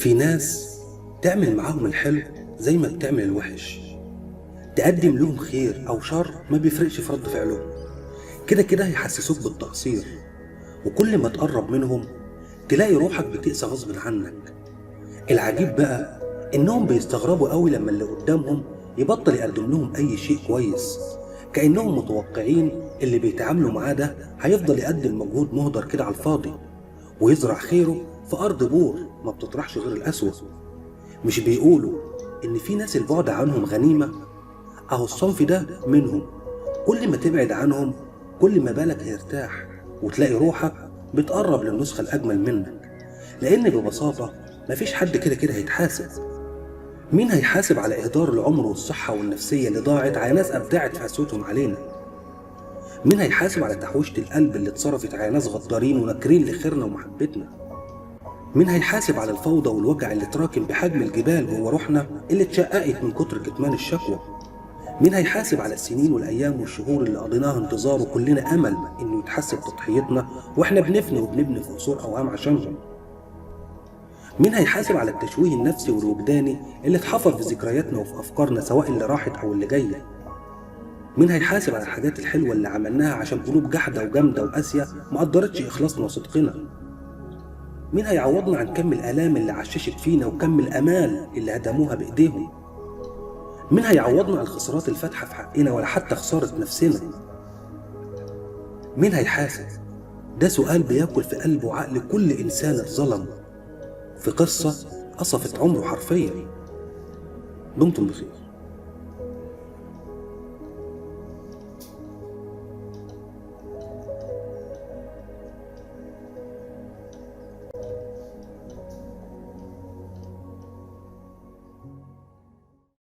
في ناس تعمل معاهم الحلو زي ما بتعمل الوحش، تقدم لهم خير أو شر ما بيفرقش في رد فعلهم، كده كده هيحسسوك بالتقصير، وكل ما تقرب منهم تلاقي روحك بتقسى غصب عنك. العجيب بقى إنهم بيستغربوا قوي لما اللي قدامهم يبطل يقدم لهم أي شيء كويس، كأنهم متوقعين اللي بيتعاملوا معاه ده هيفضل يقدم مجهود مهدر كده على الفاضي ويزرع خيره في أرض بور ما بتطرحش غير الأسوأ. مش بيقولوا إن في ناس البعد عنهم غنيمة؟ أهو الصنف ده منهم، كل ما تبعد عنهم كل ما بالك هيرتاح وتلاقي روحك بتقرب للنسخة الأجمل منك، لأن ببساطة مفيش حد كده كده هيتحاسب. مين هيحاسب على إهدار العمر والصحة والنفسية اللي ضاعت على ناس أبدعت في قسوتهم علينا؟ مين هيحاسب على تحويشة القلب اللي اتصرفت على ناس غدارين وناكرين لخيرنا ومحبتنا؟ مين هيحاسب على الفوضى والوجع اللي تراكم بحجم الجبال جوه روحنا اللي اتشققت من كتر كتمان الشكوى؟ مين هيحاسب على السنين والأيام والشهور اللي قضيناها انتظار وكلنا أمل إنه يتحسب تضحيتنا وإحنا بنفني وبنبني في قصور أوهام عشانهم؟ مين هيحاسب على التشويه النفسي والوجداني اللي اتحفر في ذكرياتنا وفي أفكارنا سواء اللي راحت أو اللي جاية؟ مين هيحاسب على الحاجات الحلوة اللي عملناها عشان قلوب جحدة وجامدة وقاسية ما قدرتش إخلاصنا وصدقنا؟ مين هيعوضنا عن كم الآلام اللي عششت فينا وكم الآمال اللي هدموها بإيديهم؟ مين هيعوضنا عن الخسارات الفاتحة في حقنا ولا حتى خسارة نفسنا؟ مين هيحاسب؟ ده سؤال بياكل في قلب وعقل كل إنسان اتظلم في قصة قصفت عمره حرفيا. دمتم بخير.